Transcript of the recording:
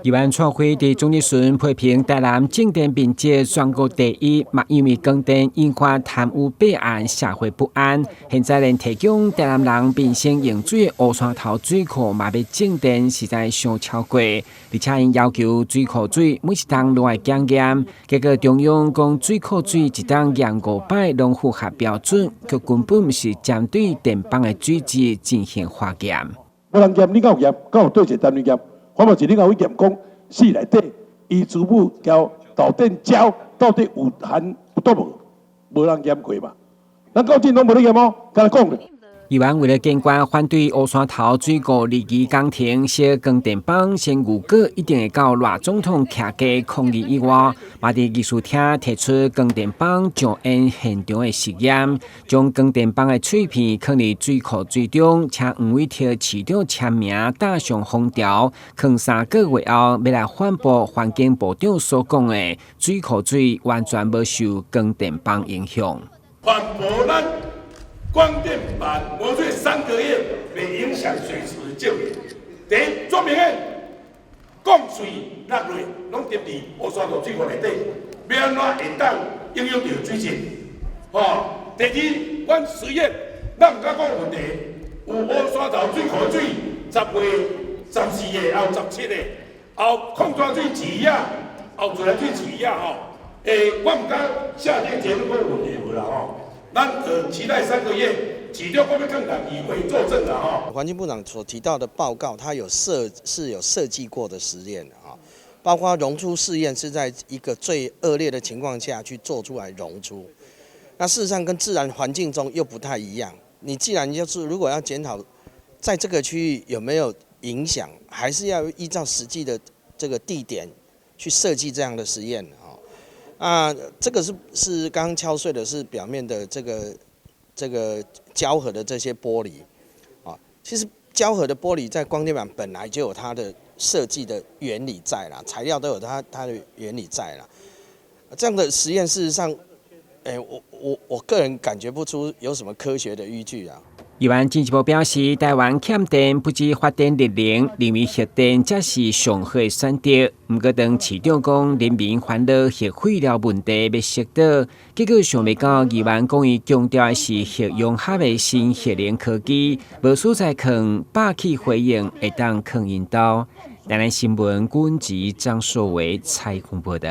議員蔡輝佇總質詢批評台南種電面積全國第一，嘛因為光電引發貪污弊案，社會不安。現在連提供台南人民生用水的烏山頭水庫嘛欲種電，實在傷超過。而且𪜶要求水庫水每一冬攏愛檢驗，結果中央講水庫水一冬驗五擺攏符合標準，卻根本毋是針對電枋的水質進行化驗。無人驗，你敢有驗？敢有佗一個單位驗？我嘛是你敢有去驗講，死內底伊珠母交導電膠到底有含有毒無？無人驗過嘛？咱到今攏無咧驗哦，敢若講咧。議員為了堅決反對烏山頭水庫二期工程燒光電枋，先預告一定會到賴總統徛家抗議以外，嘛佇議事廳提出光電枋上煙現場的實驗，將光電枋的碎片囥佇水庫水中，請黃偉哲市長簽名打上封條，囥3個月後，欲來反駁環境部長所講的水庫水完全無受光電枋影響。反駁咱光電板磨碎3個月，袂影響水質證明。第一，說明的降水落落，攏入佇烏山頭水庫內底，欲按怎會當影響著水質？吼，第二，阮實驗，咱毋敢講問題，有烏山頭水庫水10月14個，還有17個，還有礦泉水池仔，還有自來水池仔吼。欸，我毋敢下定結論講有問題無啦吼。咱期待三個月，市長我欲勸共議會作證啦吼。環境部長所提到的報告，他有設是有設計過的實驗啊，包括溶出試驗是在一個最惡劣的情況下去做出來溶出。那事實上跟自然環境中又不太一樣。你既然就是如果要檢討，在這個區域有沒有影響，還是要依照實際的這個地點去設計這樣的實驗啊。啊，這個是剛剛敲碎的是表面的這個膠合的這些玻璃啊。其實膠合的玻璃在光電板本來就有它的設計的原理在啦，材料都有它的原理在啦。這樣的實驗事實上，欸，我個人感覺不出有什麼科學的依據啊。議員進一步表示，台灣欠電不止發電熱能，認為核電才是上好的選擇。毋過當市長講人民煩惱核廢料問題欲釋導，結果想袂到議員講伊強調的是核融合的新核能科技，無所在囥霸氣回應會當囥𪜶兜。台南新聞軍籍張碩維採訪報導。